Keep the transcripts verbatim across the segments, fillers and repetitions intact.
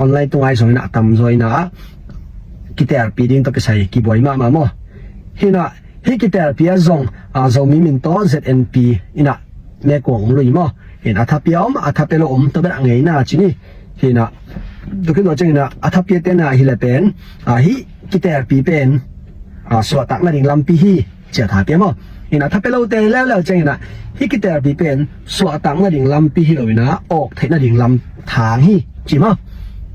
online tungah zong inah a tamzaw inah kitelpih ding tawh kisai kibuai mahmah maw. Hinah hih kitelpih ah zong a Zomi min tawh Z N P inah mekuang lui maw. Hin a thapia om a thapia lo om tawh bel a ngeina ci ni. Hinah tukin lo cianginah a thapia tena hileh pen a hih kitelpih pen a suahtak nading lampi hi. Cia thapia maw. Hinah thapia lote leuleu cianginah hih kitelpih pen suahtak nading lampi hi lo inah awk theih nading lam thang hi ci maw.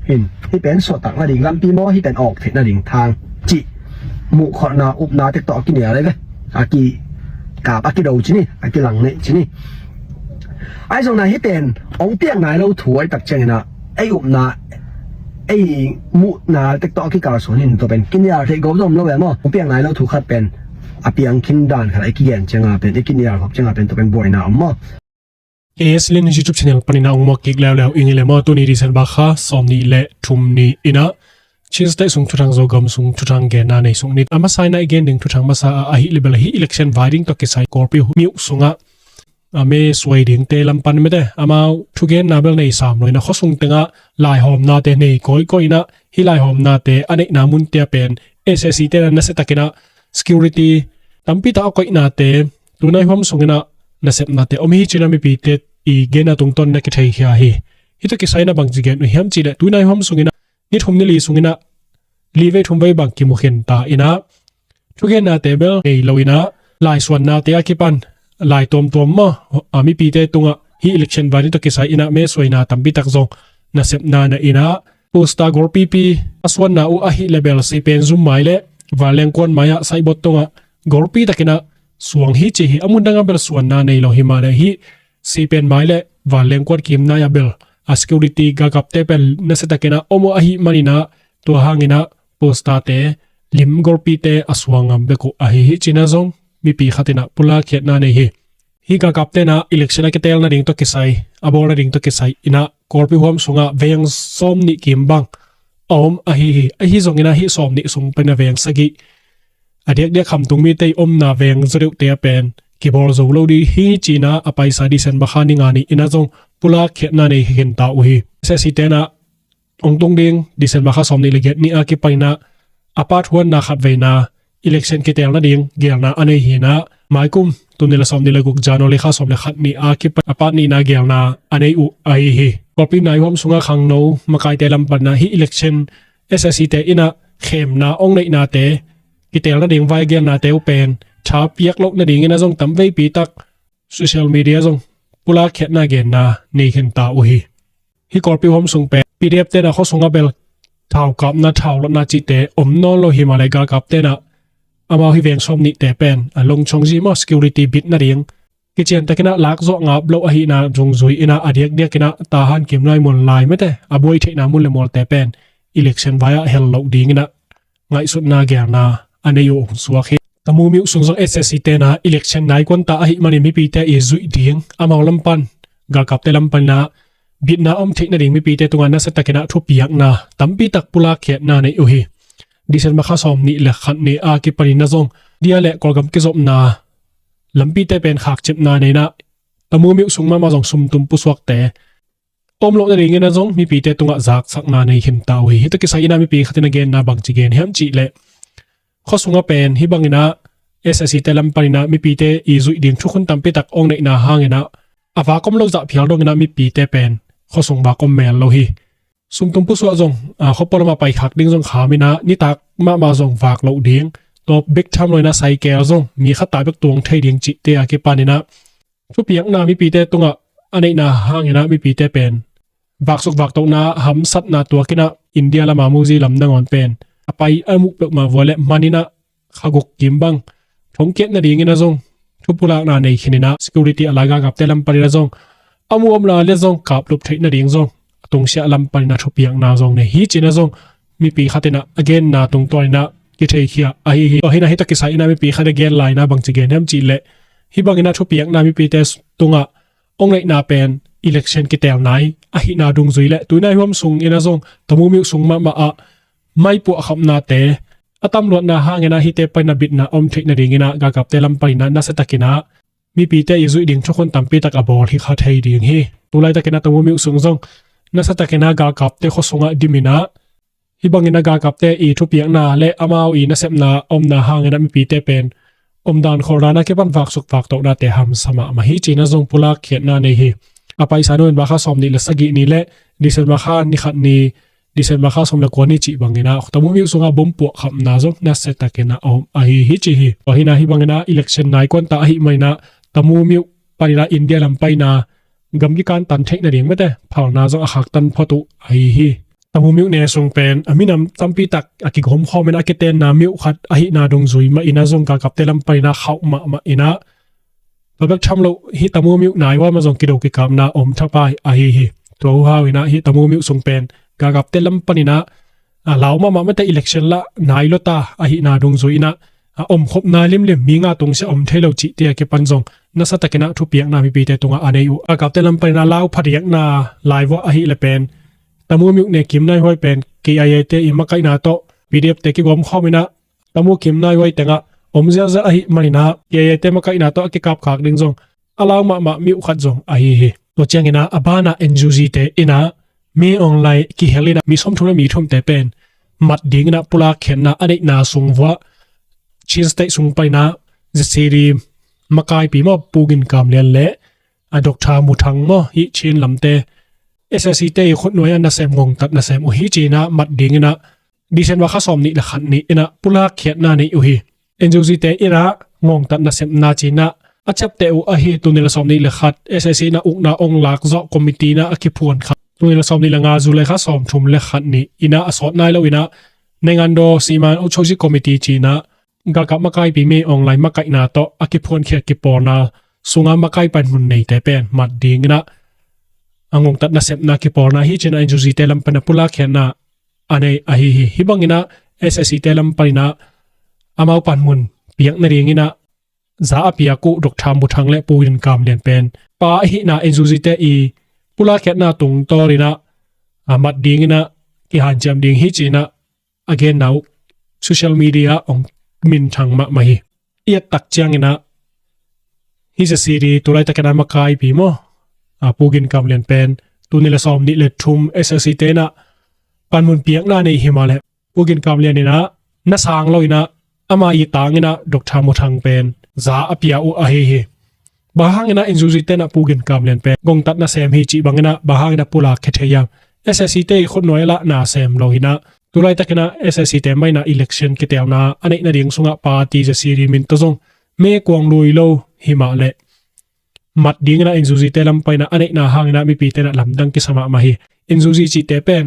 Hin hih pen suahtak nading lampi maw, hih pen awk theih nading thang cih muhkholhna upna tek tawh a kinial ei ve. A kikap a kido ci ni, a kilang neih ci ni. Ahi zongna hih pen ong piak nai lo thu ahi tak cianginah ei upna ei muhna tek tawh a kikalsuan hin tua pen kinial theih gawp zom lo ve maw. Ong piak nai lo thu khat pen a piang khin dan khat a i kigen cianga pen i kinial khop cianga pen tua pen buaina om maw. K S Lin YouTube channel panina ong muak kik leuleu ing i le maw. Tuni December kha sawm nih le thum ni inah Chin State sung thuthang Zogam sung thuthang genna nei sung ni. A masa inah i gen ding thuthang masa ah ahi le bel hih election vai ding tawh kisai Kawlpi miuh sungah a me suai dingte lam pan mete amau thugenna bel nei sam lo inah khuasung tengah laihawmnate nei kawikawi inah hih laihawmnate a neihna munte ah pen S A C te na nasia takinah security tampi tak a koihnate tunai huam sunginah nasepnate om hi cinah mipite i genna tungtawn na kitheikhia hi. Hih tawh kisai inah bangci gen uh hiam cihleh tunai huam sunginah ni thum ni li sunginah li vei thum vei bang kimu khin ta inah thugennate bel nei lo inah laisuannate a kipan lai tuamtuam maw a mipite tungah hih election vai ni tawh kisai inah me suaina tampi tak zong nasepna na inah poster gawlpipi a suanna uh ahi le bel sipen zum mai le vanlengkuan mai ah saibot tungah gawlpi takinah suang hi ci hi. A mun dangah bel suanna nei lo hi mah le hih sipen mai le vanlengkuan kimnai ah bel a security galkapte pen nasia takinah om uh ahi maninah tua hanginah posterte lim gawlpite a suang ngam bek uh ahi hi cinah zong mipi khatinah pulak khiatna nei hi. Hih galkap tenah election a kiteel nading tawh kisai a bawl nading tawh kisai inah Kawlpi huam sungah veng sawm nih kim bang a om ahi hi. Ahi zonginah hih sawm nih sung pen a veng sagih a diakdiak khamtung mite i omna veng zaw deuhte a pen kibawl zo lo ding hi cinah a paisa December kha ni nga ni inah zong pulak khiatna nei hi khin ta uh hi. S A C tenah ong tung ding December kha sawm nih le giat ni a kipaninah a pat huanna khat veina election kiteel nading gelna a nei hinah maikum tuni le sawm nih le guk January kha sawm le khat ni a kipan a pat nihna gelna a nei uh ahi hi. Kawlpi nai huam sungah khangno makaite lam panah hih election S A C te inah khemna ong neihnate kiteel nading vai gelnate uh pen tha piak loh nadingin a zong tam veipi tak social media zong pulak khiatna genna nei khin ta uh hi. Hih Kawlpi huam sung pen P D F tenah khuasung a bel thau kapna thau lotna cihte om nawn lo hi mah le galkap tenah amau hih veng sawm nihte pen a longchong zi maw security bit nading kician takinah lak zawh ngap loh ahihna zungzui inah a diakdiakinah tahan kimlai mual lai mete a buai theihna mun le mualte pen election vai ah hel loh dinginah ngaihsutna gelna a nei uh ong suak hi. Tamu miuh sung zong S A C tenah election naikuan ta ahi manin mipite i zuih ding amau lam pan galkapte lam panah bitna om theih nading mipite tungah nasia takinah thupiakna tampi tak pulak khiatna nei uh hi. December kha sawm nih le khat ni a kipaninah zong dia le Kawlgam kizopna lampite pen khakcipna neinah tamu miuh sung mahmah zong sumtum pusuakte om loh nadingin a zong mipite tungah zaksakna nei khin ta uh hi. Hih tawh kisai inah mipi khatin a genna bangci gen hiam cihleh khuasungah pen hih banginah S A C te lam paninah mipite i zuih ding thukhun tampi tak ong neihna hanginah a vak om lo zah phial donginah mipite pen khuasung vak om mel lo hi. Sumtum pusuah zong a khuapua lamah paikhak ding zong khaminah nitak mahmah zong vak loh ding tawp bek tham loinah saikel zong mi khat ta bek tuang thei ding cihte a kipaninah thupiakna mipite tungah a neihna hanginah mipite pen vaksuk vaktohna hamsatna tuakinah India lama muzi lam nangawn pen a pai a muh peuhmah vua le maninah kha guk kim bang thongkiat nadingin a zong thupulakna nei khininah security a lai galkapte lam paninah zong a mu om lai le zong kaplup theih nading zong a tungsiah lam paninah thupiakna zong nei hi cinah zong mipi khatinah a genna tungtawninah kitheikhia ahi hi. Tua hinah hih tawh kisai inah mipi khat a gen lainah bangci gen hiam cihleh hih banginah thupiakna mipite tungah ong neihna pen election kiteel nai ahihna dungzui le tuinai huam sung inah zong tamu miuh sung mahmah ah maipuah khamnate a tamluatna hanginah hihte paninah bitna om theih nadinginah galkapte lam paninah nasia takinah mipite i zuih ding thukhun tampi tak a bawl hi kha thei ding hi. Tulaitakinah tamu miuh sung zong Nasatakin ah galkapte khua sungah dim in ah, hih bangin ah galkapte i thupiakna le amau i nasepna omna hangin ah mipite pen omdan kholdan a kipan vaksuk vaktohnate hamsa mahmah hi ci-in ah zong pulak khiatna nei hi. A paisa nuin March kha sawm nih le sagih ni le December kha ni khat ni, December kha sawm le kua ni cih bangin ah Tamu Myo sungah bom puahkhapna zong nasatakin ah om ahi hi ci hi. Tua hi in ah hih bangin ah election nai kuan ta ahih manin ah Tamu Myo panin ah India lam panin ah gamgi kantan theih nading mate phalna zong a khaktan phot uh ahi hi. Tamu Myo ne sung pen a minam tampi tak a kigawmkhawm in ah a kitenna myo khat ahihna dungzui mah in ah zong galkapte lam panin ah khauh mahmah in ah tua bek tham lo hih Tamu Myo nai ua mah zong kido kikapna om thapai ahi hi. Tua uh hau in ah hih Tamu Myo sung pen galkapte lam panin ah a lau mahmah mate election lah nai lua ta ahihna dungzui in ah a omkhopna limlim mi nga tungsiah om thei lo cihte a kipan zong nasatakin ah thupiakna mipite tungah a nei uh. Galkapte lam panin ah lau phadiakna laivuah ahih le pen Tamu Myo ne Kim Naih Huay pen K I A te i makaihna tawh P D F te kigawmkhawm in ah Tamu Kim Naih Huay tengah om zialzial ahih manin ah K I A te makaihna tawh a kikapkhak ding zong a lau mahmah myo khat zong ahi hi. Tua ciangin ah a banah N U G te in ah Min Aung Hlaing kihel in ah mi sawmthum le mi thumte pen mat dingin ah pulak khiatna a neihna sung vuah Chin State sung panin ah Z C D makaipi maw Pu Gin Kam Lian le a Doctor Mu Thang maw hih Chin lamte S A C te i khutnuai ah nasem ngongtat nasem uh hi ci-in ah mat dingin ah December kha sawm nih le khat ni in ah pulak khiatna nei uh hi. N U G te in ah ngongtat nasepna ci-in ah a ciapteh uh ahi. Tul nih le sawm nih le khat S A C in ah ukna ong lak zawh committee in ah a kiphuan kha tul nih le sawm nih le nga July kha sawmthum le khat ni in ah a sawt nai lo in ah Naingandaw Siman Auk Choji Committee ci-in ah galkap makaipi Min Aung Hlaing makaihna tawh a kiphuankhiat kipawlna sungah makai panmun neite pen mat dingin ah a ngongtat nasepna kipawlna hi ci-in ah N U G te lam panin ah pulak khiatna a nei ahi hi. Hih bangin ah S A C te lam panin ah amau panmun piak nadingin ah za a piak uh Doctor Mu Thang le Pu Gin Kam Lian pen pa ahihna N U G te i pulak khiatna tungtawnin ah a mat dingin ah kihanciam ding hi ci-in ah a genna uh social media ah ong minthang mahmah hi. I et tak ciangin ah hih Z C D tulaitakin ah makaipi maw a Pu Gin Kam Lian pen tul nih le sawm nih le thum S A C te in ah panmun piakna nei hi mah leh Pu Gin Kam Lian in ah na sang lo in ah ama i tangin ah Doctor Mu Thang pen za a pia uh ahi hi. Bang hangin ah N U G te in ah Pu Gin Kam Lian pen ngongtat nasem hi cih bangin ah bang hangin ah pulak khia thei hiam? S A C te i khutnuai ah lah nasem lo in ah tulaitakin ah S A C te mah in ah election kitelna a neih nading sungah party Z C D min tawh zong mekuang lui lo hi mah leh mat dingin ah N U G te lam panin ah a neihna hangin ah mipite in ah lamdang kisa mahmah hi. N U G cihte pen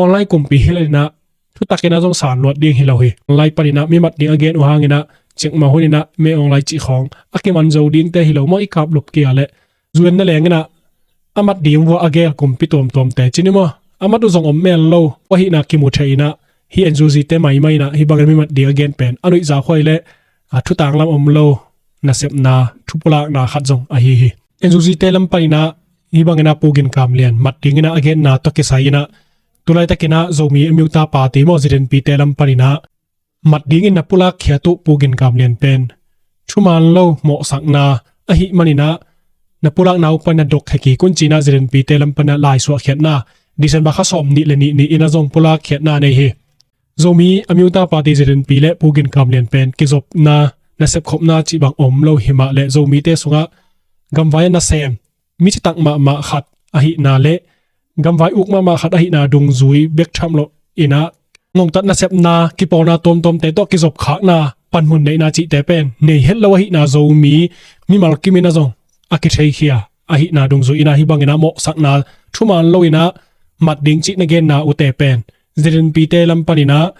online kumpi hi lo in ah thutakin ah zong sanluat ding hi lo hi. Online panin ah mi mat ding a gen uh hangin ah cikmah hunin ah Min Aung Hlaing cih khawng a kiman zo dingte hi lo maw, i kaplup kei leh zuan na lengin ah a mat ding vua a gel kumpi tuamtuamte ci ni maw, a mat uh zong om mel lo ahihna kimu thei in ah hih N U G te maimai in ah hih bangin mi mat ding a gen pen a nuihzak huai le a thutang lam om lo nasepna thupulakna khat zong ahi hi. N U G te lam panin ah hih bangin ah Pu Gin Kam Lian mat dingin ah a genna tawh kisai in ah tulaitakin ah Zomi Amyotha Party maw Z N P te lam panin ah mat dingin na pulak khiat uh Pu Gin Kam Lian pen thuman lo mawhsakna ahih manin ah na pulakna uh pan na dok khia kik un ci-in ah Z N P te lam panin ah laisuah khiatna December kha sawm nih le nih ni in ah zong pulak khiatna nei hi. Zomi Amyotha Party Z N P le Pu Gin Kam Lian pen kizopna nasepkhopna cih bang om lo hi mah leh Zomite sungah gamvai ah nasem mi citak mahmah khat ahihna le gamvai uk mahmah khat ahihna dungzui bek tham loh in ah ngongtat nasepna kipawlna tuamtuamte tawh kizopkhakna panmun neihna cihte pen nei het lo ahihna Zomi mimal kim in ah zong a kitheikhia ahihna dungzui in ah hih bangin ah mawhsakna thuman lo in ah mat ding cih na genna uhte pen Z N P te lam panin ah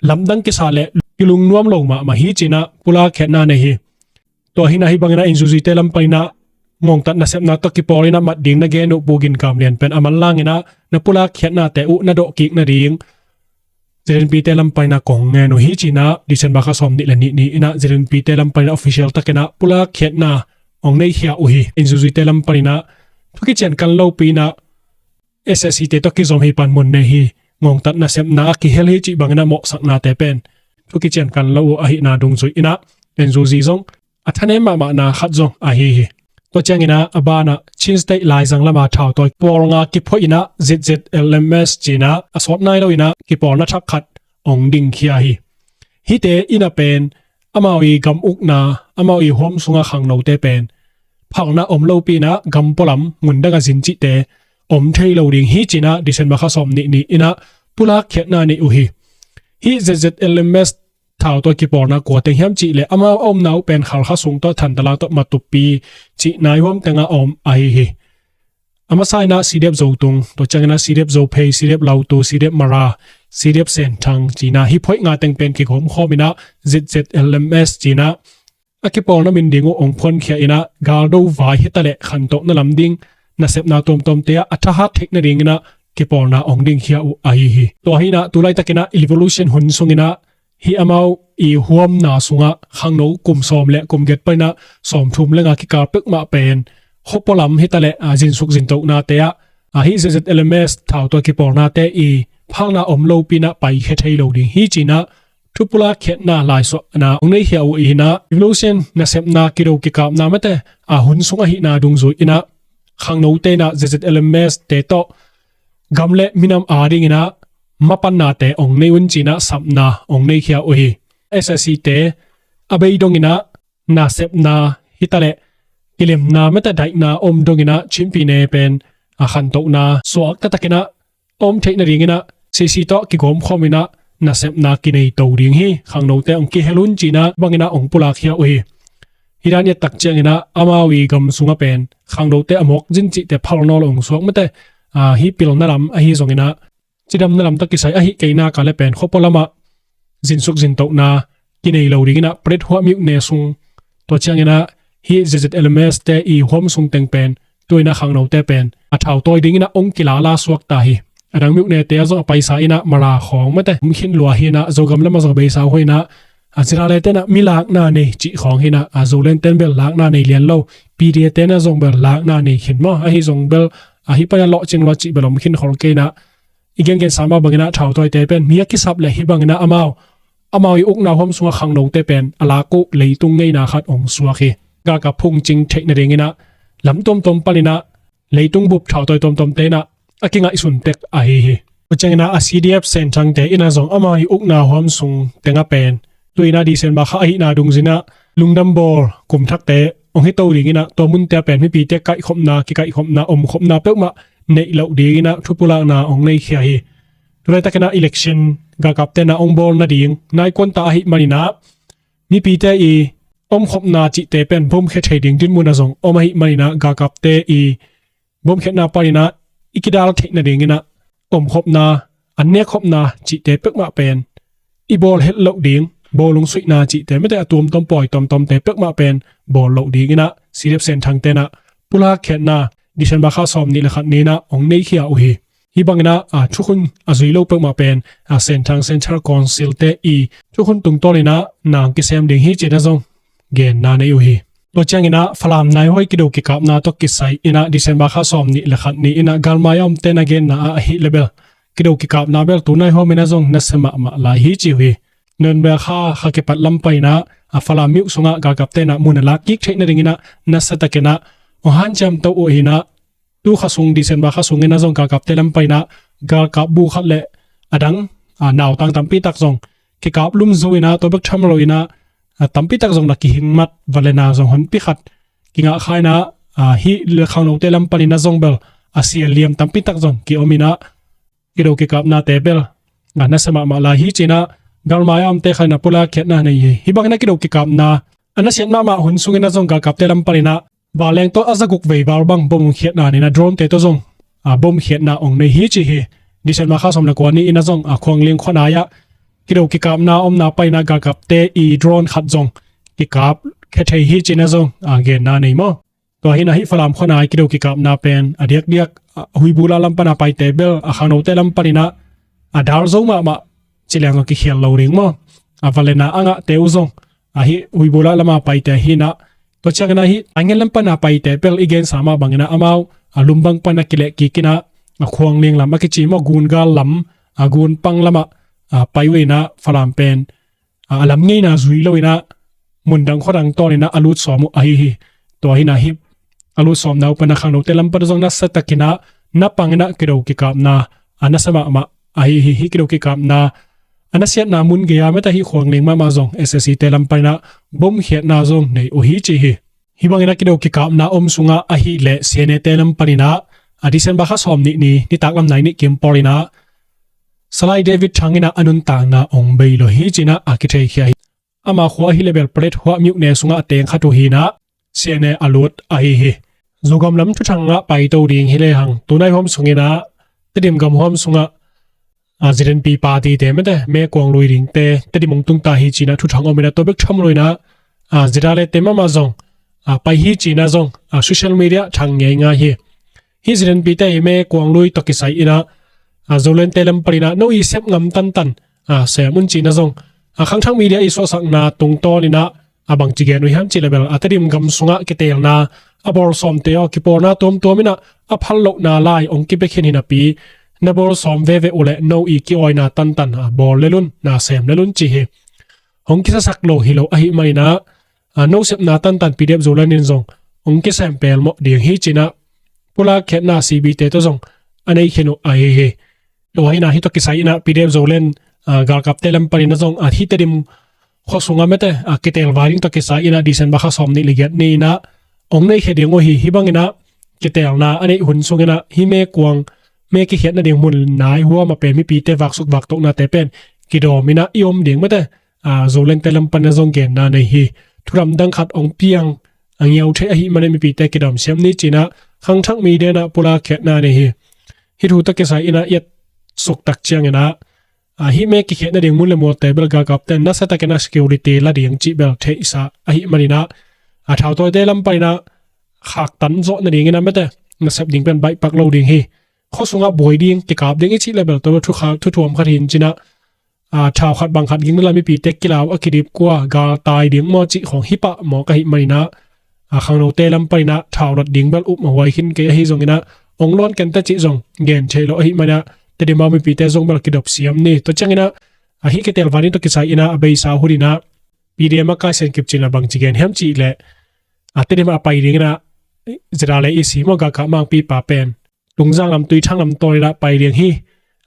lamdang kisa le kilungnuam lo mahmah hi ci-in ah pulak khiatna nei hi. Tua hi in ah hih bangin ah N U G te lam panin ah ngongtat nasepna tawh kipawl in ah mat ding na gen uh Pu Gin Kam Lian pen a manlang in ah na pulak khiatnate uh na dawh kik nading Z N P te lam panin ah kong ngen uh hi ci-in ah December kha sawm nih le nih ni in ah Z N P te lam panin ah official takin ah pulak khiatna ong nei khia uh hi. N U G te lam panin ah thu kician kan lopi in ah S A C te tawh kizom hi, panmun nei hi, ngongtat nasepna a kihel hi cih bangin ah mawhsaknate pen thu kician kan lo uh ahihna dungzui in ah N U G zong a thanem mahmahna khat zong ahi hi. Tua ciangin ah a banah Chin State laizang lama thautawi pawl nga kiphoih in ah Z Z L M S ci-in ah a sawt nai lo in ah kipawlna thak khat hong dingkhia hi. Hihte in ah pen amau i gam ukna, amau i huam sunga khangnote pen phalna om lopi in ah gam pualam, mun danga zin cihte om thei lo ding hi ci-in ah December kha sawm nih ni in ah pulak khiatna nei uh hi. Hih Z Z L M S thautawi kipawlna kua teng hiam cih leh amau a omna uh pen Khalkha sung tawh, Thantalang tawh, Matupi cih nai huam tengah a om ahi hi. A masa in ah C D F Zotung, tua ciangin ah C D F Zophei, C D F Lautu, C D F Mara, C D F Senthang ci-in ah hih phoih nga teng pen kigawm khawm in ah Z Z L M S ci-in ah a kipawlna min ding uh hong phuankhia in ah galdo vai hi ta leh khantohna lam ding nasepna tuamtuamte ah a thahat theih nadingin ah kipawlna hong dingkhia uh ahi hi. Tua hi in ah tu laitakin ah revolution hun sungin ah hih amau i huamna sungah khangno kum sawm le kum giat panin ah sawmthum le nga kikal peuhmah pen khuapua lam hi ta leh a zinsuk zintohnate ah, a hih Z Z L M S thautawi kipawlnate i phalna om lopi in ah paikhia thei lo ding hi ci-in ah thu pulak khiatna laisuahna hong neikhia uh hi in ah revolution nasepna kido kikapna mate a hun sung ahihna dungzui in ah khangnote in ah Z Z L M S te tawh gam le minam adingin ah mapannate hong nei un ci-in ah sapna hong neikhia uh hi. S S C te a bei dongin ah nasepna hi ta leh kilemna mate daihna om dongin ah Chin Pyine pen a khantohna suak taktakin ah om theih nadingin ah C C tawh kigawm khawm in ah nasepna kinei to ding hi. Khangnote hong kihel un ci-in ah bangin ah hong pulakkhia uh hi. Hih dan i et tak ciangin ah amau i gam sungah pen khangnote a mawk zin cihte phal nawn lo hong suak mate, a, hih pilna lam ahi zongin ah cidamna lam tawh kisai ahih kei nak leh pen khuapua lamah zinsuk zintohna kinei lo dingin ah Pret Hua myone sung, tua ciangin ah hih Z Z L M S te i huam sung teng pen tu-in ah khangnote pen a thautawi dingin ah hong kilala suak ta hi. A dang myonete ah zong a paisa in ah Mara khawng mate om khin lua hi in ah Zogam lamah zong a beisa uh hi in ah, a Zirale te in ah mi lakna nei cih khawng hi in ah, a Zoland ten bel lakna nei lian lo, P D A te in ah zong bel lakna nei khin maw, ahi zong bel a hih panin ah lawhcing lua cih bel om khin khol kei in ah, i gengensa mah bangin ah thautawite pen mi a kisap leh hih bangin ah amau, amau i ukna huam sungah khangnote pen a lak uh leitung ngeina khat hong suak hi. Galkap phungcing theih nadingin ah lam tuamtuam panin ah leitung bup thautawi tuamtuamte in ah a kingaihsun tek ahi hi. Tua ciangin ah a C D F Senthangte in ah zong amau i ukna huam sung tengah pen tu-in ah December kha ahihna dungzui in ah lungdam bawl kum thakte hong hi to dingin ah tua munte ah pen mipite kaihkhopna, kikaihkhopna, omkhopna peuhmah neih loh dingin ah thu pulakna hong neikhia hi. Tu laitakin ah election galkapte in ah hong bawl nading nai kuanta ahih manin ah mipite i omkhopna cihte pen bomkhia thei ding dinmun ah zong om ahih manin ah galkapte i bomkhiatna panin ah i kidal theih nadingin ah omkhopna, an nekkhopna cihte peuhmah pen i bawl het loh ding, bawlung suihna cihte mate a tuamtuam pawi tuamtuamte peuhmah pen bawl loh dingin ah C D F Senthangte in ah pulak khiatna December kha sawm nih le khat ni in ah hong neikhia uh hi. Hih bangin ah, a, thukhun a zui lo peuhmah pen, a, Senthang Central Council te i thukhun tungtawnin ah nang kisem ding hi ci-in ah zong genna nei uh hi. Tua ciangin ah Falam naihuai kido kikapna tawh kisai in ah December kha sawm nih le khat ni in ah galmai a omte in ah genna ah ahih leh bel kido kikapna bel tu naihuam in ah zong nasia mahmah lai hi ci uh hi. November kha, kha kipat lam panin ah, a, Falam myo sungah galkapte in ah mun a lak kik theih nadingin ah nasia takin ah hong hanciam to uh hi in ah, tu kha sung, December kha sungin ah zong galkapte lam panin ah galkap bu khat le a dang, a, nautang tampi tak zong kikap lum zo in ah, tua bek tham lo in ah, a, tampi tak zong na kihing mat, valena zong honpi khat kingah kha in ah, a, hih le khangnote lam panin ah zong bel a sia liam tampi tak zong ki-om in ah, kido kikapnate bel, a, nasia mahmah lai hi ci-in ah galmai a omte khat in ah pulak khiatna nei hi. Hih bangin ah kido kikapna a nasiat mahmah hun sungin ah zong galkapte lam panin ah vanleng tawh a zaguk vei val bang bomkhiatna nei in ah drone te tawh zong, a, bomkhiatna hong nei hi ci hi. December kha sawm le kua ni in ah zong, a, Khualliang khuanai ah kido kikapna omna panin ah galkapte i drone khat zong kikap khia thei hi ci-in ah zong, a, genna nei maw. Tua hi in ah hih Falam khuanai kido kikapna pen a diakdiak, a, Huibula lam pan a paite bel, a, khangnote lam panin ah a dal zo mahmah ci leng zong kikhial lo ding maw. A, valena a ngahte uh zong, a, hih Huibula lam a paite hi in ah, tua ciangin ah hih Taingen lam pan a paite bel i gensa mah bangin ah amau, a, Lumbang pan a kilehkik in ah, a, Khualliang lam a kici maw, Gungal lam, a, Gunpang lamah, a, pai uh in ah Falam pen, a, a lam ngeina zui lo in ah mundang khuadang tawnin ah a lut sawm uh ahi hi. Tua hi in ah hih a lut sawmna uh pan a khangnote lam pan zong nasa takin ah na pang in ah kido kikapna a nasa mahmah ahi hi. Hih kido kikapna a nasiatna mun gei a mete hih khuang ling mahmah zong S S C te lam pan in ah bomkhiatna zong nei uh hi ci hi. Hih bangin ah kido kikapna om sungah ahih leh C N A te lam panin ah a December kha sawm nih ni nitak lam nai nih kim pawl in ah Salai David Thang in ah a nuntakna ong bei lo hi ci in ah a kitheikhia hi. Ama khua ahih leh Belpret Huah myone sungah a teng khat uh hi in ah C N A a lut ahi hi. Zogam lam thuthang ah paito ding hi lehang tunai huam sungin ah Tedim gam huam sungah a, Zilenpi party te mete mekuang lui dingte Tedim ong tungta hi ci in ah thuthang om in ah tua bek tham lo in ah, a, Zidale te mahmah zong a, pai hi ci in ah zong a, social media thang ngeingai hi. Hih Zilenpi te hi mekuang lui tawh kisai in ah a, Zoland te lam panin ah no i sep ngam tantan a, sem un ci in ah zong a, khangthak media i suahsakna tungtawn in ah a bangci gen uh hiam cih leh bel a, Tedim gam sungah kiteelna a bawl sawmte aw kipawlna tuamtuam in ah a phal lohna lai ong kipia khin hi napi na bawl sawm veve uh leh no i ki-awina tantan a, bawl lel un na sem lel un ci hi. Hong kisasak lo hi lo ahih manin ah a, no sepna tantan P D F Zoland in zong ong kisem pelmawh ding hi ci in ah pulak khiatna C B te tawh zong a nei khin uh ahi hi. Tua hi in ah hih tawh kisai in ah P D F Zoland a, galkapte lam panin ah zong a, hih Tedim khua sungah mete a, kiteel vai ding tawh kisai in ah December kha sawm nih le giat ni in ah ong nei khia ding uh hi. Hih bangin ah kiteelna a neih hun sungin ah hih mekuang me kikhiat nading mun nai huam a pen mipite vaksuk vaktohnate pen kidawm in ah i om ding mete a, Zoland te lam panin ah zong genna nei hi. Thu lamdang khat ong piang a, ngiau thei ahih manin mipite kidawm siam ni ci in ah khangthak media in ah pulak khiatna nei hi. Hih thu tawh kisai in ah i et suk tak ciangin ah a, hih me kikhiat nading mun le mualte bel galkapte nasa takin ah security la ding cih bel theihsa ahih manin ah a, thautawite lam panin ah khaktan zawh nadingin ah mete nasep ding pen baihpak lo ding hi. Khua sungah buai ding kikap ding i cih leh bel tua thu kha, thu thuam khat hi in ci in ah a, thau khat bang khat ging na la mipite kilau a, kidip kua galtai ding maw cih khawng hi pah mawk ahih manin ah a, khangnote lam panin ah thau lat ding bel upmawh huai khin kei ahi zongin ah ong lawn kente cih zong gen thei lo ahih manin ah Tedim a mipite zong bel kidop siam ni. Tua ciangin ah a, hih kiteel vai ding tawh kisai in ah a beisa hun in ah P D M a Kai Sian Kip Cin a bangci gen hiam cih leh a, Tedim a pai dingin ah Zidale i si maw galkap mangpipa pen Tungzang lam Tuithang lam tawn in ah pai ding hi.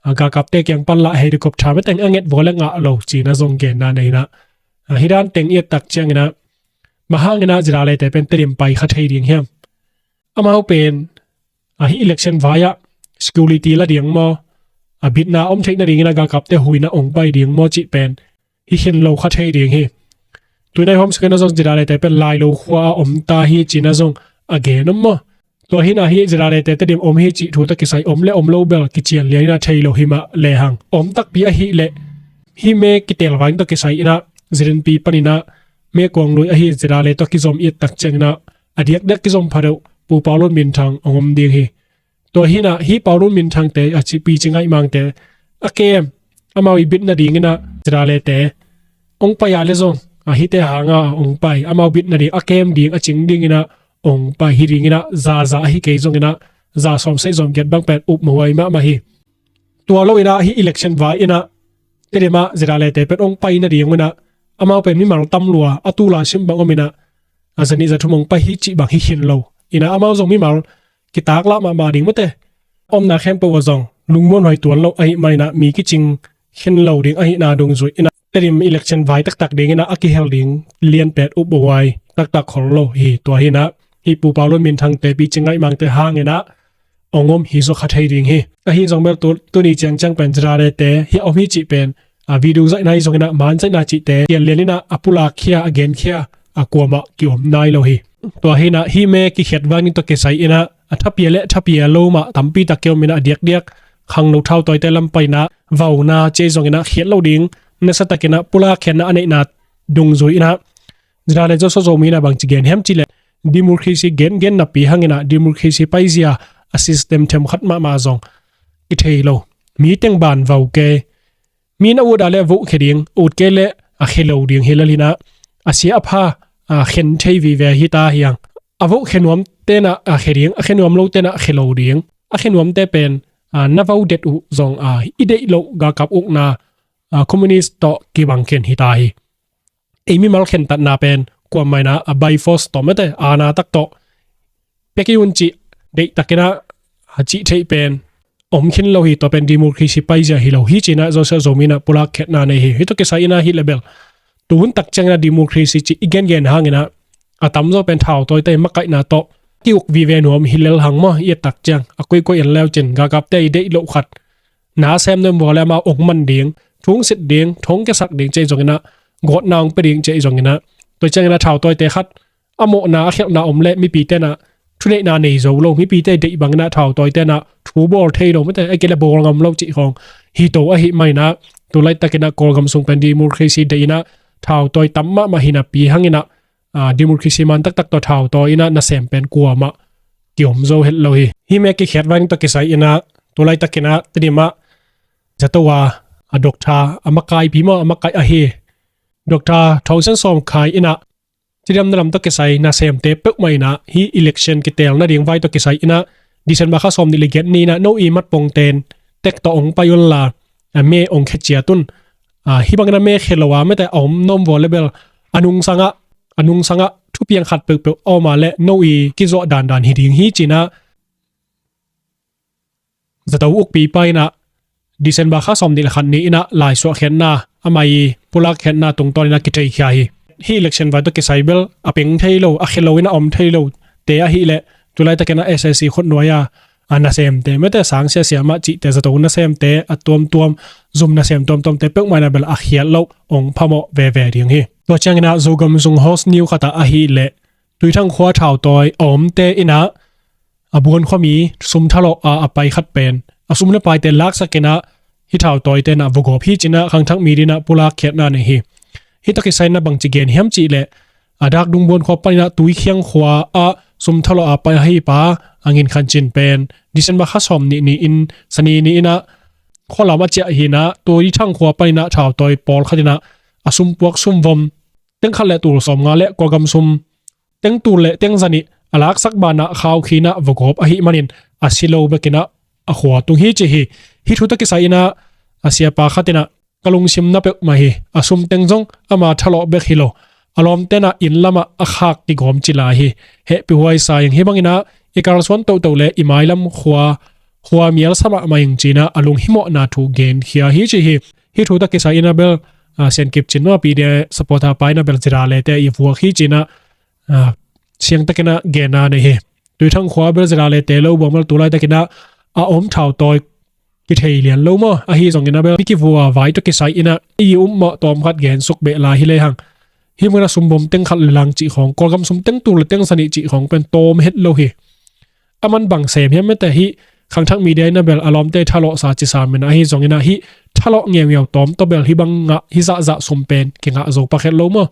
A, galkapte kiang pan lah helicopter mete a nget vua le ngah lo ci in ah zong genna nei in ah a, hih dan teng i et tak ciangin ah bang hangin ah Zidale te pen Tedim pai kha thei ding hiam? Amau pen a, hih election vai ah security la ding maw a, bitna om theih nadingin ah galkapte hu in ah ong pai ding maw cih pen hi khin lo kha thei ding hi. Tuinai huam sungin ah zong Zidale te pen Lailo khua a om ta hi ci in ah zong a gen om maw? Tua hi in ah hih Zidale te Tedim om hi cih thu tawh kisai om le om lo bel kician lian in ah thei lo hi mah lehang om takpi ahih leh hih me kiteel vai ding tawh kisai in ah Zilenpi panin ah mekuang lui ahi Zidale tawh kizom i et tak ciangin ah a diakdiak kizom pha deuh Pu Pau Lun Min Thang ong om ding hi. Tua hi in ah hih Pau Lun Min Thangte a, ci Pi Ci Ngaih Mangte a kem amau i bit nadingin ah Zidale te ong pai a le zong a, hihte hang a ong pai amau bit nading a kem ding a cing dingin ah ong pai hi dingin ah zaza ahi kei zongin ah za sawm sei sawm giat bang pen upmawh huai mahmah hi. Tua lo in ah hih election vai in ah Tedim ah Zidale te pen ong pai nading un ah amau pen mimal tam lua a, tu lai sim bang om in ah a, za nih za thum ong pai hi cih bang hi khin lo in ah amau zong mimal kitaklah mahmah ding mate. Omna khempeuh ah zong lungmuan huai tuan lo ahih manin ah mi kicing khin lo ding ahihna dungzui in ah Tedim election vai taktak dingin ah a kihel ding lianpet upmawh huai taktak khol lo hi. Tua hi in ah hih Pu Pau Lun Min Thangte, Pi Ci Ngaih Mangte hangin ah ong om hi zaw kha thei ding hi. Ahi zong bel tu, tuni ciangciang pen Zidale te hih a om hi cih pen a, video zaihna hi zongin ah man zaihna cihte kian lian in ah a pulak khia, a gen khia a, kuamah kiom nai lo hi. Tua hi in ah hih me kikhiat vai ding tawh kisai in ah a thapia le thapia lo mah tampi tak kiom in ah a diakdiak khangno thautawite lam panin ah vauna ci hi zongin ah khiat lo ding nasa takin ah pulak khiatna a neihna dungzui in ah Zidale Joshua Zomi in ah bangci gen hiam cih leh democracy gengen napi hangin ah democracy paizia a system themkhat mahmah zong i thei lo. Mi teng ban vau kei. Mi na ut a le a vote khia ding, ut kei le a khia lo ding hi lel in ah a sia a pha a, khen thei vive hi ta hi hang. A vote khia nuam ten ah a khia ding, a khia nuam lo ten ah a khia lo ding. A khia nuamte pen a, na vau det uh zong a, i deih loh galkap ukna a, communist tawh kibang khin hi ta hi. Ei mimal khentatna pen kuamah in ah a, by force tawh mate, aana tak tawh pia kei un cih deihtakinah a cih theih pen om khin lo hi. Tua pen democracy paizia hi lo hi cinah Joseph Zomi inah pulak khiatna nei hi. Hih tawh kisai inah hih le bel tuhun tak cianginah democracy cih i gengen hanginah a tamzaw pen thautawite makaihna tawh ki-uk vive nuam hi lel hang maw. I et tak ciang a koikoi en leu cin galkapte i deih loh khat na sem nuam vua le amau ong man ding, thu ong sit ding, thu ong kiasak ding cih zonginah gawtna ong pia ding cih zonginah tua cianginah thautawite khat a mawhna a khialhna om le mipite inah thuneihna nei zo lo, mipite deih banginah thautawite inah thu bawl thei lo, mite a kile bawl ngam lo cih khawng hi to ahih maninah tulaitakinah Kawlgam sung pen democracy deih inah thautawi tam mahmah hi napi hanginah a, democracy man taktak tawh thautawi inah nasem pen kuamah kiom zo het lo hi. Hih me kikhiat vai ning tawh kisai inah tulaitakinah Tedim ah zato a, a doctor a makaipi maw, a makai ahi Doctor Thawngsen Sawmkhai inah cidamna lam tawh kisai nasemte peuhmah inah hih election kitel nading vai tawh kisai inah December kha sawm nih le giat ni inah no i matpongten tek tawh ong pai unla a me ong khe ciat un. A, hih bangin a me khe lo a mete a om nuam vua le bel a nungsangah, a nungsangah thupiang khat peuhpeuh a om a le no i kizuah dandan hi ding hi cinah zato ukpipa inah December kha sawm nih le khat ni inah laisuah khiatna, amah i pulak khiatna tungtawn inah kitheikhia hi. Hih election vai tawh kisai bel a peng thei lo, a khe lo inah a om thei lo te ahih leh tulaitakinah S A C khutnuai a a nasemte mete sang siasia mah cihte zato nasemte a tuamtuam zum nasem tuamtuamte peuhmah inah bel a khiat loh ong phamawh veve ding hi. Tua cianginah Zogam sung host new khatah ahih leh Tuithang khua thautawi a omte inah a buan khuami sum thalawh a a pai khat pen a sum le paite laksak inah hih thautawite inah vugawp hi cinah khangthak mi dinah pulak khiatna nei hi. Hih tawh kisai inah bangci gen hiam cihleh a Dakdung buan khua paninah Tuikhiang khua ah sum thalawh a pai ahi pa a Ngin Khan Cin pen December kha sawm nih ni in sani ni inah khualam a ciah hinah Tuithang khua paninah thautawi pawlkhat inah a sumpuak sumvom teng khat le tul sawmnga le Kawlgam sum teng tul le teng zanih a laksak banah khau khinah vugawp ahih manin a si lo bekinah a khua tung hi ci hi. Hih thu tawh kisai inah a siapa khat inah ka lungsim na peuhmah hi. A sum teng zong ama thalawh bek hi lo, a lawmte inah inn lamah a khak kigawm ci lai hi. Hehpihhuai sa ing. Hih banginah i kalsuan toto le i mailam khua khua mialsa mahmah ing cinah a lunghimawhna thu genkhia hi ci hi. Hih thu tawh kisai inah bel a, Siankip Cin maw P D A supporter pa inah bel zira lete i vuak hi cinah a, siangtakinah genna nei hi. Tuithang khua bel zira lete lo buang bel tulaitakinah a om thautawi kithei lian lo maw. Ahi zonginah bel mi kivua vai tawh kisai inah i upmawh tawmkhat gensuk beh lai hi lehang hih munah sumvom teng khat le lang cih khawng Kawlgam sum teng tul le teng zanih cih khawng pen tawm het lo hi. A man bang sem hiam mete hih khangthak mi dinah bel a lawmte thalawhsa cisa menah ahi zonginah hih thalawh ngeungeu tawm tawh bel hih bangah hih zahzah sum pen kingah zo pak het lo maw.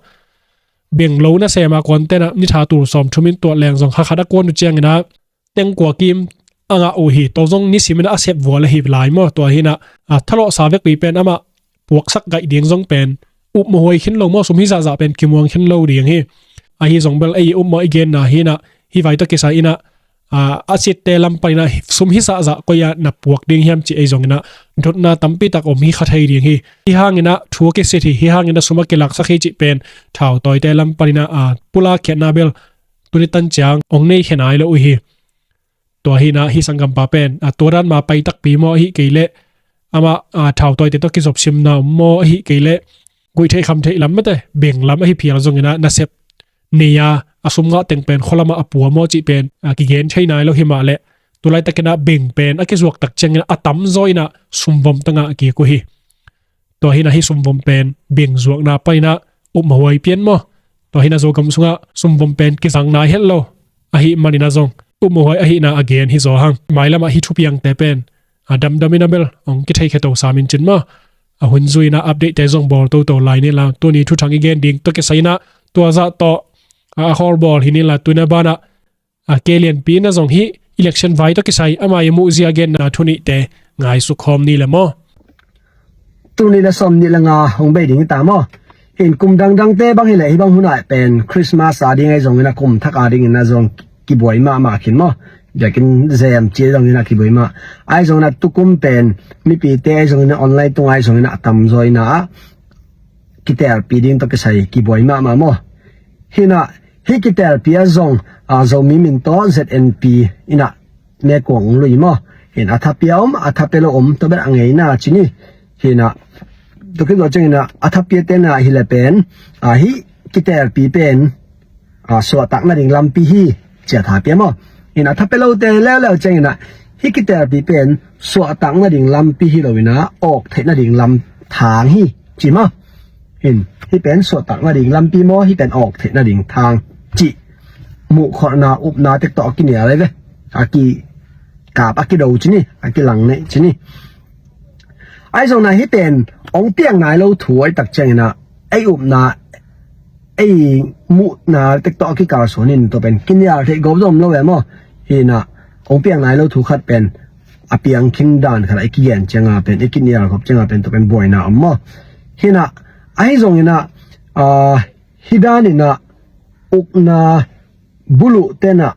Beng lo nasem a kuantenah ni tha tul sawm thum in tuat leng zong kha khat a kuan uh cianginah teng kua kim a ngah uh hi. Tua zong nisiminah a sep vua le hi lai maw. Tua hinah a thalawhsa vekpi pen amah puaksak gaih ding zong pen upmawh huai khin lo maw. Sum hih zahzah pen kimuang khin lo ding hi. Ahi zong bel ei upmawh i genna hinah hih vai tawh kisai inah a, a sitte lam paninah sum hih zahzah koi-ah na puak ding hiam cih ei zonginah dotna tampitak om hi kha thei ding hi. Hih hanginah thu a kisit hi. Hih hanginah sum a kilaksak hi cih pen thautawite lam paninah a, pulak khiatna bel tuni tan ciang ong nei khe nai lo uh hi. Tua hinah hih sanggampa pen a, tua dan ma pai takpi maw ahih kei leh amah a, thautawite tawh kizopsimna om maw ahih kei leh guih theih kham theih lam mete beng lam ahi phial zonginah nasep nei a, a sum ngah teng pen khualamah a pua maw cih pen a, kigen thei nai lo hi mah leh tulaitakinah beng pen a kizuak tak cianginah a tamzaw inah sumvom tangah a kik uh hi. Tua hinah hih sumvom pen beng zuakna paninah upmawh huai pian maw. Tua hinah Zogam sungah sumvom pen kizang nai het lo ahih maninah zong upmawh huai ahihna a gen hi zaw hang. Mailamah hih thupiangte pen a damdam inah bel ong kithei khe to samin cin maw. A hun zui inah update te zong bawl toto lai ni la tuni thuthang i gen ding tawh kisai inah tua zah tawh a, a khawl bawl hi ni la tuna banah a, Kei Lianpi inah zong hih election vai tawh kisai amah i muhzia genna thu nihte ngaisuk khawm ni le maw. Tuni le sawm nih le nga hong bei ding hi ta maw. Hin kum dangdangte bang hileh hih bang hunah pen Christmas a ding ahi zongin a kum thak a dingin a zong kibuai mahmah khin maw. Biakinn zem ci ahi zongin a kibuai mah. Ahi zongin a tukum pen mipite ahi zongin a online tung ahi zongin a tamzaw in a kitelpi ding tawh kisai kibuai mahmah maw. Hinah Hih kitelpi ah zong, a, Zomi min tawh Z N P in ah mekuang ong lui maw. Hi in a thapia om, a thapia lo om, tua bel a ngeina ci ni. Hi in ah, tua khit zawh ciangin ah a thapiate in ah hi le pen, a, hih kitelpi pen, a, suahtak nading lampi hi, ci a thapia maw. Hi in a thapia lote leuleu ciangin ah hih kitelpi pen suahtak nading lampi hi lo in ah awk theih nading lam thang hi, ci maw. Hi in, hih pen suahtak nading lampi maw, hih pen awk theih nading thang, cih muhkholhna, upna tek tawh a kinial ahi ve. A kikap, a kido ci ni, a kilang neih ci ni. Ahi zongin ah hih pen ong piang nai lo thu ahih tak ciangin ah ei upna, ei muhna tek tawh a kikalsuan in, tua pen kinial theih gawp zong om lo e maw. Hi in ah ong piang nai lo thu khat pen a piang khin dan khat ah i kigen ciang a pen, i kinial gawp ciang a pen, tua pen buaina om maw. Hi in ah, ahi zongin ah, a, hih dan in ah ukna buluh te in ah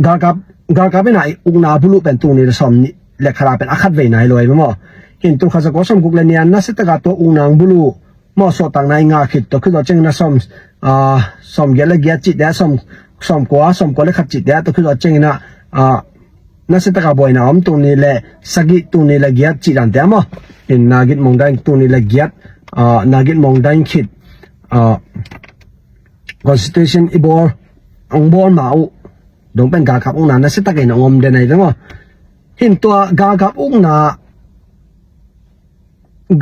galkap, galkap in ah ukna buluh pen tul nih le sawm nih le khat a pen a khat vei nai lo ahi ve maw. Hi in tul khat za kua sawm guk le nih ah nasia tak a tua ukna buluh maw, suahtakna i ngah khit, tua khit zawh ciangin ah sawm, a, sawm giat le giat cihte ah, sawm, sawm kua, sawm kua le khat cihte ah, tua khit zawh ciangin ah, a, nasia tak a buaina om, tul nih le sagih, tul nih le giat cih dante ah maw. Hi in Nagit Mongdain tul nih le giat, a, Nagit Mongdain khit, a, constitution i bawl, ong bawl ma uh dong pen galkap ukna nasia tak in ong om den ahi ve maw. Hi in tua galkap ukna,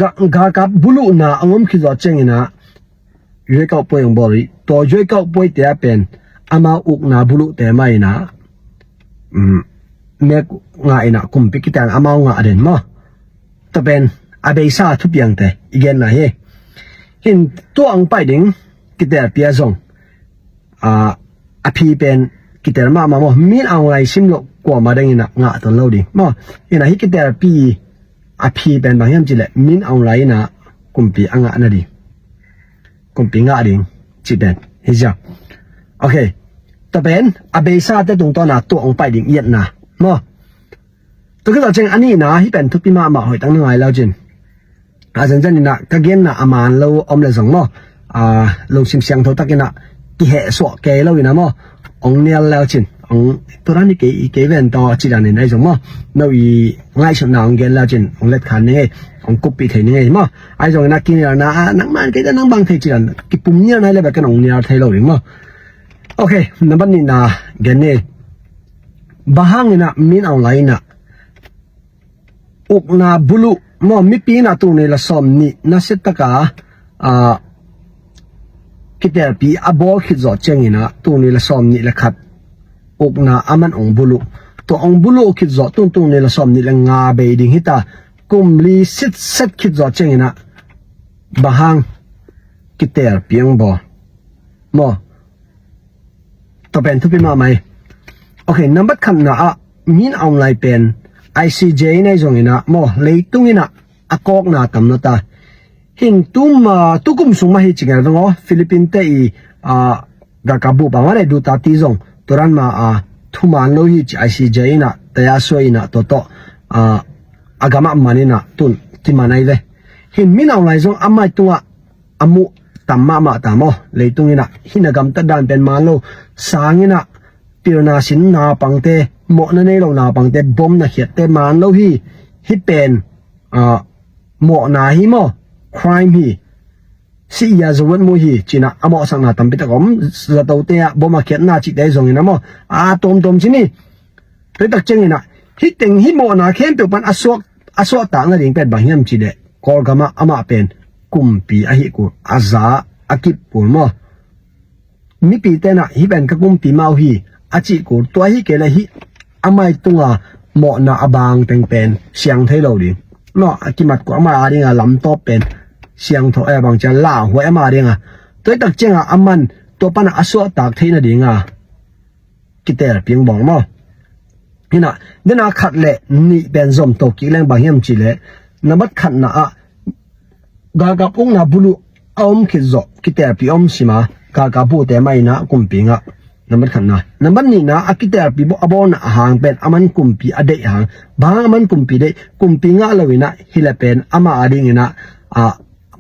ga-, galkap buluhna ong om khit zawh ciangin ah ရွေးကောက်ပွဲ ong bawl hi. Tua ရွေးကောက်ပွဲ te ah pen amau ukna buluhte mah in ah, um, mek ngah in ah kumpi kitelna amau ngah den maw. Tua pen a beisa thupiangte i genna hi. Hi in tua ong pai ding kitelpi ah zong, a, a phi pen kitel mahmah maw. Min Aung Hlaing sim loh kuamah dang in ah ngah tuan lo ding maw. Hi in ah hih kitelpi a phi pen bang hiam cih leh Min Aung Hlaing in ah kumpi a ngah nading, kumpi ngah ding cih pen hi ziau. Ok. Tua pen a beisate tungtawn ah tua ong pai ding i etna maw. Tua khit zawh ciang a nihna, hih pen thupi mahmah, hoih tak na ngai le uh cin. A, zenzen in ah ka genna a man lo om le zong maw, a, lungsim siangtho tak in ah kihehsuah kei lo in ah maw, ong nial le uh cin, ong tua dan hi kei, kei ven tawh cih dan in ahi zong maw, no i ngaihsutna ong gen le uh cin, ong letkhan ning ei, ong kuppih thei ning ei maw. Ahi zongin ah kinialna ah nangman kei tawh nang bang thei cih dan, kipum nial nai le bek ken ong nial thei lo ding maw. Ok, nambat nihna gen ni. Bang hangin ah Min Aung Hlaing in ah ukna buluh maw, mipi in ah tul nih le sawm nih nasia tak a, a, kitelpi a bawl khit zawh ciangin ah tul nih le sawm nih le khat ukna aman ong buluh. Tua ong buluh khit zawh tul, tul nih le sawm nih le nga bei ding hi ta, kum li sitset khit zawh ciangin ah bang hang kitelpi ong bawl maw. Tua pen thupi mahmah hi. Ok, nambat khatna ah Min Aung Hlaing pen I C J in ahi zongin ah maw, leitung in ah a kawkna tam na ta. Hi in tuma, tukum sung mah hi ci ngal veng aw, Philippine te i, a, galkap bup a ngah le duta ti zong tua dan mah a thuman lo hi ci, I C J in ah taya suai in ah tua tawh, a, a gam ah man in ah tun kiman ahi ve. Hi in Min Aung Hlaing zong amah tungah a muh tam mahmah ta maw. Leitung in ah hih na gamtat dan pen man lo, sang in ah pilna sin naupangte, mawhna nei lo naupangte bom na khiatte man lo hi. Hih pen, a, mawhna hi maw, crime hi. Si iya zawat mu hi, ci in ah a mawhsakna tampi tak om, zatote ah bom a khiatna cihte zongin ah maw, a tuamtuam ci ni. Tua tak ciangin ah hih teng hih mawhna khempeuh pan a suak, a suahtak nading pen bang hiam cih leh Kawlgam ah amah pen kumpi ahi kul, a za a kip kul maw. Mipite in ah hih pen ka kumpi mah uh hi a cih kul, tua hi kei leh hih amah tunga mawhna a bang teng pen siang thei lo ding maw, a kimat kul, amah a dinga lamtawp pen siangtho, eh, bang ciang lauhuai amah dinga. Tua hi tak cianga aman tua pana a suahtak theih nadinga kitelpi ong bawl maw. Hi in ah, den a khat le nih pen zom to kik leng bang hiam cih leh, nambat khatna ah galkap ukna buluh a om khit zawh kitelpi om sim a, galkap buhte mah in ah kumpi ngah. Nambat khatna. Nambat nihna, a kitelpi bawl, a bawlna a hang pen aman kumpi a deih hang. Bang hang aman kumpi deih, kumpi ngah lo in ah hi le pen amah a dingin ah, a,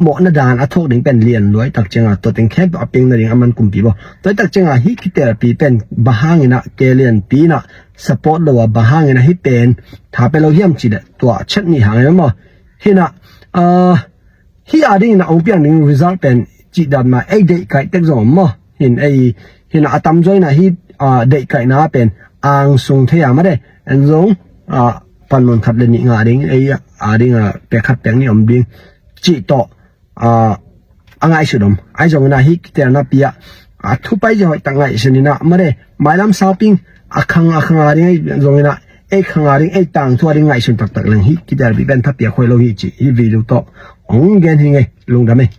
mawhna dan a thuak ding pen lian luai tak cianga tua teng khempeuh a piang nading a man kumpi baw. Tua tak cianga hih kitelpi pen bang hangin ah ke lianpi in ah support lo a bang hangin ah hih pen tha pe lo hiam ci leh tua chet nih hang em maw? Hi in ah, ah, hih a dingin a hong piang ding result pen cih dan mah ei deih kaih tek zong om maw? Hin ei, hin a tamzaw in ah hih, ah, deih kaihna pen angsung thei a mah de. En zong, ah, panmun khat le nih ngah ding, ei a ding a pek khat pek nih om ding cih tawh, ah, a ngaihsut om. Ahi zongin ah hih kitelna pi ah, a thupai zia hoih tak ngaihsun in ah mah de. Mailam sauping a khang a khang a ding ahi zongin ah ei khang a ding ei tangthu a ding ngaihsun taktak leng hih kitelpi pen thapiak hoih lo hi ci hih video tawh hong gen hi ngei. Lungdam ei.